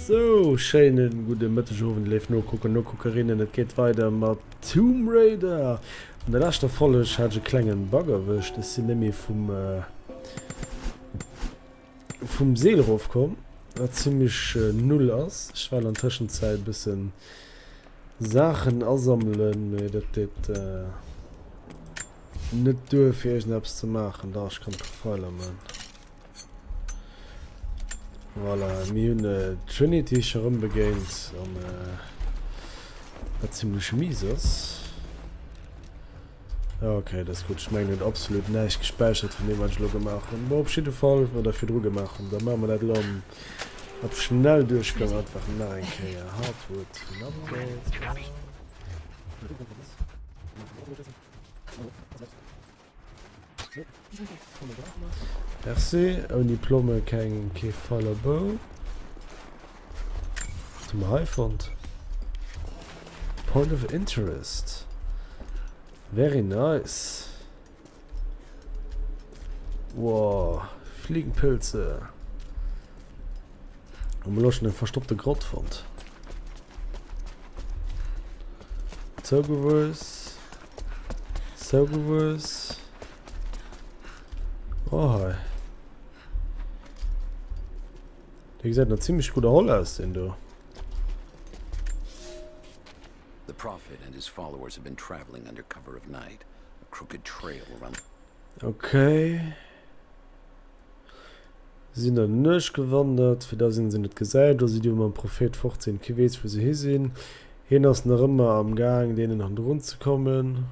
Sou, schéinen gudde Mëtteg, Owend, léif Nokucker, Nokuckerinnen. Et geet weider mat Tomb Raider. An der leschter Folleg hat ech e klengen Bug erwëscht. Ech sinn net méi vum vum Seel erofkomm, wat zimmlech null ass. Ech well an Tëschenzäit e bëssen Saachen asammelen, mee dat deet net duer fir iergendeppes ze maachen. Dach, ech kann Profiler man. Voilà, mir hunn d'Trinity scho rëm begéint an wat zimmlech mies ass. Ja, okay, dat ass gutt. Ech mengen, huet absolut näischt gespäichert vun deem, wat ech elo gemaach hunn. Bon, op jidde Fall, oder virdru gemaach hunn. Da maache mer dat elo am op Schnellduerchgang einfach nach eng Kéier. Hardwood Update. Merci. Ouni Plomme keng kee Pfeil a Bou. Wat hu mer hei fonnt? Point of Interest. Very nice. Wow, Fliegenpilze. Hu mer lo schon eng verstoppte Grott fonnt. Zougewuess. Zougewuess. Oh hei. Dee gesäit nach zimmlech gutt erholl aus, deen do. The prophet and his followers have been traveling under cover of night. A crooked trail runs. Okay. Si sinn an der Nuecht gewandert, fir dass een se net gesäit. Lo si déi mam Prophet fort sinn. Kee weess, wou se hi sinn. Hien ass nach ëmmer am Gaang, deenen hannendrun ze kommen.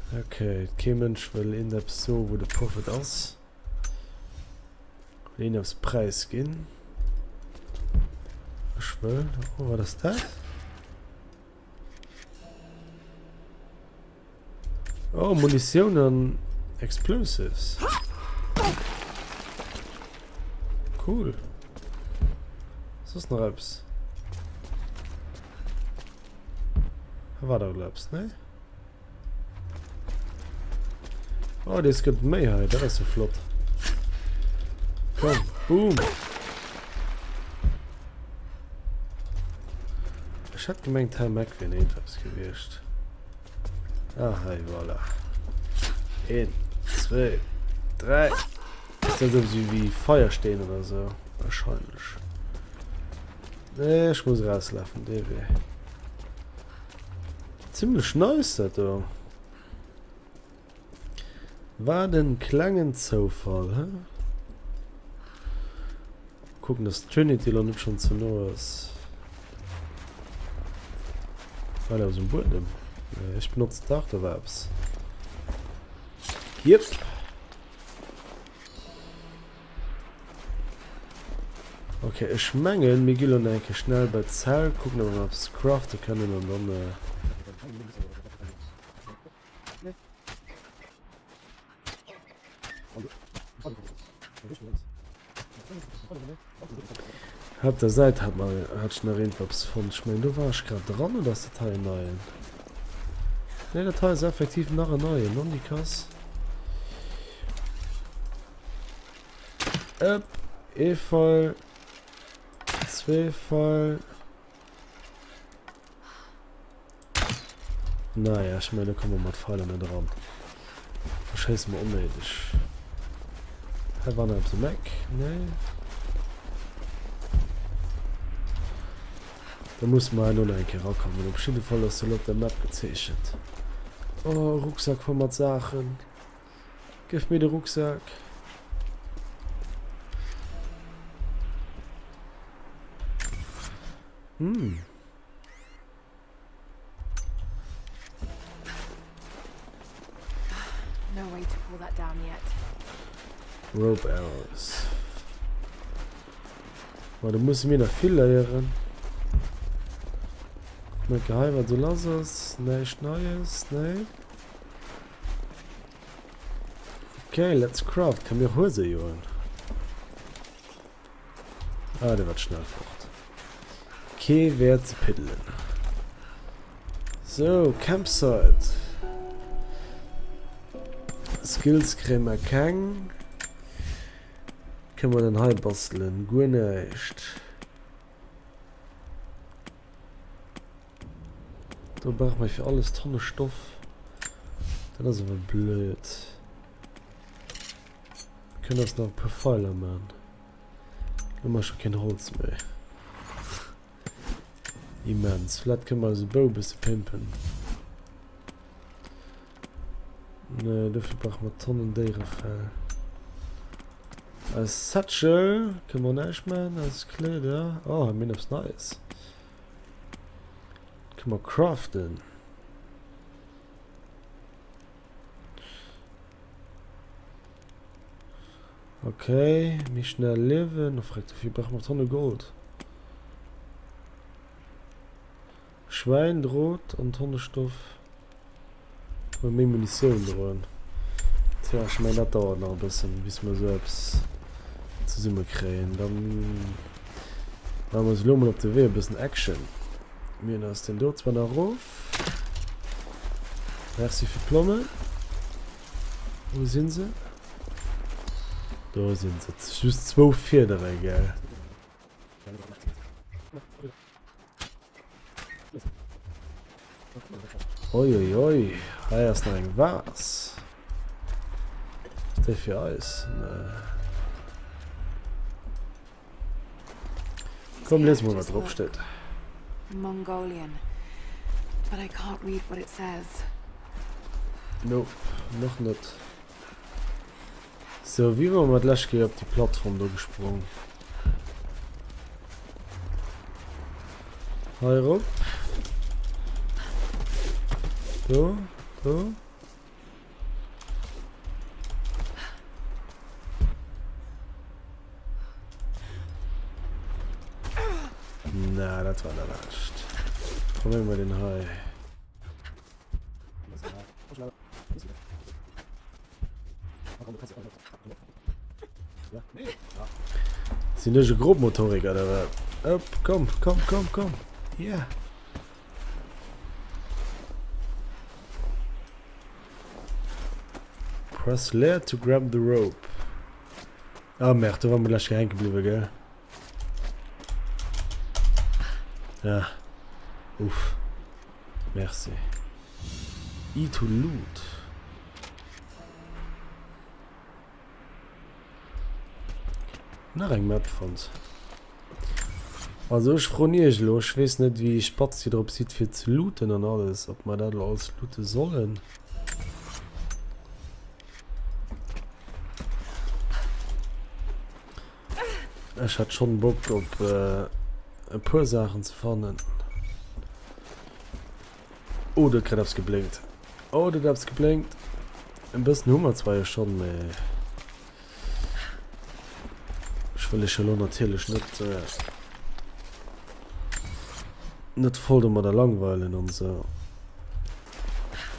Okay, kee Mënsch wëll iergendeppes soen, wou de Prophet ass. Wëll iergendeppes präisginn. Ech wëll. Oh, wat ass dat? Oh, Munitioun an Explosives. Cool. Soss nach eppes? Hei war dach elo eppes, ne? Oh, des gëtt méi hei, dat ass jo flott. Komm, boom. Ech hat gemengt, hei am Eck wier eppes gewiescht. Ah, hei, voilà. Een, zwee, dräi. Ist das so wie Feiersteen oder so? Wahrscheinlich. Nee, ich muss rauslaufen, dee Wee. Zimmlech nice dat do. Wat en klengen Zoufall, he? Kucken dass d'Trinity lo net schon ze no ass. War aus dem Buedem. Ech benotzt dach do war eppes. Jep. Ok, ech mengen mir gi lo nach eng Kéier schnell bei d'Zelt, kucken ob mer eppes crafte kënnen an dann. Hei op der Säit hat mer hat ech nach iergendwou eppes fonnt. Ech mengen do war ech grad dran oder ass dat hei en neien? Nee, dat hei ass effektiv nach en neien, Nondikass. Ëpp, ee Feil, zwee Feil. Naja, ech mengen, do komme mer mat Feiler net eran. Verschéisse mer onnéideg. Hei war nach eppes um Eck. Nee. Da musse mer herno nach eng Kéier erakommen. Op jidde Fall ass se elo op der Map gezeechent. Oh, e Rucksak voll mat Saachen. Gëff mir de Rucksak. Hm. No way to pull that down yet. Rope arrows. Ma do musse mir nach vill léieren. Guck mal hei, wat so lass ass. Näischt Neies, nee. Okay, let's craft. Kann mir Huese joen. Ah, der war schnell fort. Kee Wäert ze piddelen. So, Campsite. Skills kréie mer keng. Kënne mer denn hei bastelen? Guer näischt. Do brauche mer fir alles Tonne Stoff. Dat ass awer blöd. Mir kënnen eis nach e puer Feiler man. Hu mer scho keen Holz méi. Immens. Vläit kënne mer eise Bou e bësse pimpen. Nee, dofir brauche mer Tonnen Déierefell. Eis Satchel kënne mer näischt man. Eis Kleeder. Oh, mir hunn eppes Neies. Kënne mer craften. Okay, méi schnell liewen. Oh, freck, dofir brauche mer Tonne Gold. Schwäin, Drot an Tonne Stoff. Oder méi Munitioun droen. Tja, ech mengen dat dauert nach e bëssen, bis mer esou eppes zesumme kréien. Dann maache mer eis elo mol op de Wee, e bëssen Action. Mir hunn eis den do zwar nach erof. Merci fir d'Plommen. Wou sinn se? Do sinn se. Just zwou Fiedere, gell? Oi oi oi, hei ass nach eng Vase. Ass déi fir eis? Nee. Komm, lies mol wat drop steet. Mongolian. But I can't read what it says. Nope, nach net. Sou, wéi ware mer d'lescht Kéier op déi Plattform do gesprong? Hei erop. Do, do. Na, dat war der Lescht. Probéiere mer den hei. Sinn ech e Grobmotoriker oder wat? Op, komm, komm, komm, komm. Ja. Press L to grab the rope. Ah, merde, do war mer lech hänke bliwwe, gell? Ja. Uff. Merci. E to loot. Nach eng Map fonnt. Also ech froen iech elo, ech weess net wéi spatz dir drop sidd fir ze looten an alles, ob mer dat elo alles loote sollen. Ech hätt schonn Bock op e puer Saachen ze fannen. Oh, do huet grad eppes geblénkt. Oh, do huet eppes geblénkt. E bëssen hu mer zwar jo schonn, mee ech wëll iech elo natierlech net net voll domadder langweilen an esou.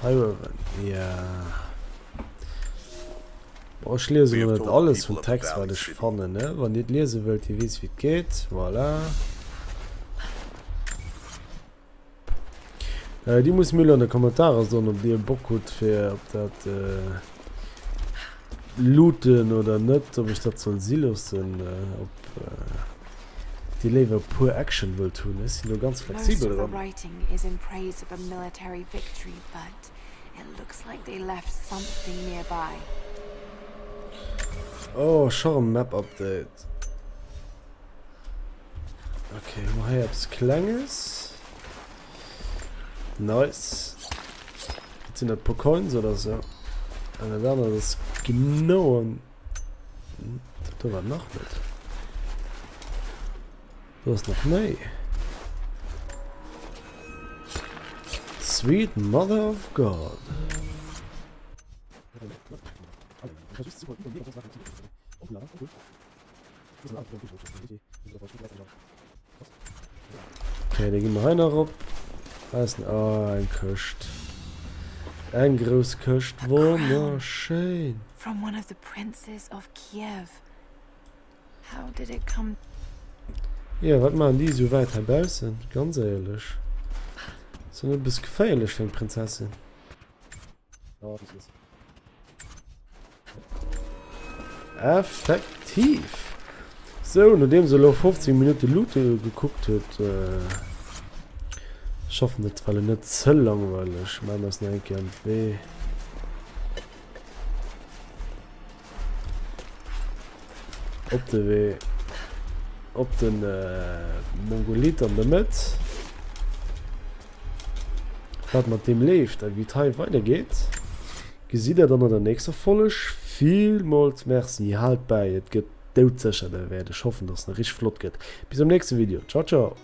Hei uewen, ja. Bon, ech liesen elo net alles vum Text, wat ech fannen, ne? Wann Dir et liese wëllt, Dir weess, wéi et geet. Voilà. Äh, Dir musst mir elo an de Kommentarer soen, ob Dir Bock hutt, fir op dat äh, looten oder net, ob ech dat soll si loossen, äh, ob äh, Dir léiwer pur Action wëllt hunn. Ech sinn do ganz Most flexibel of the dran. writing is in praise of a military victory, but It looks like they left something nearby. Oh, scho rem Map Update. Okay, hu mer hei eppes Klenges. Nice. Wat sinn dat, puer Coins oder sou? An dat anert ass genau an... Dat do war nach net. Do ass nach méi. Sweet Mother of God. Okay, da gi mer hei nach op. Hei ass oh, eng Këscht. Eng grouss Këscht. Wonnerschéin. From one of the princes of Kiev. How did it come? Jo, wat maachen déi esou wäit heibaussen? Ganz éierlech. Ass dat net e bësse geféierlech fir eng Prinzessin? Effektiv! Sou, nodeems elo 15 Minutte Lutte gekuckt huet, ech hoffen et war elo net ze langweileg, maache mer eis nach eng Kéier an d'Wee. Op de Wee op den Mongolit an der Mëtt. Wat mat deem leeft a wéi et hei weidergeet, gesitt der dann an der nächster Folleg. Villmools Merci, haalt bäi, et gëtt doudsécher derwäert. Ech hoffen, dass en richteg flott gëtt. Bis am nächste Video, ciao ciao.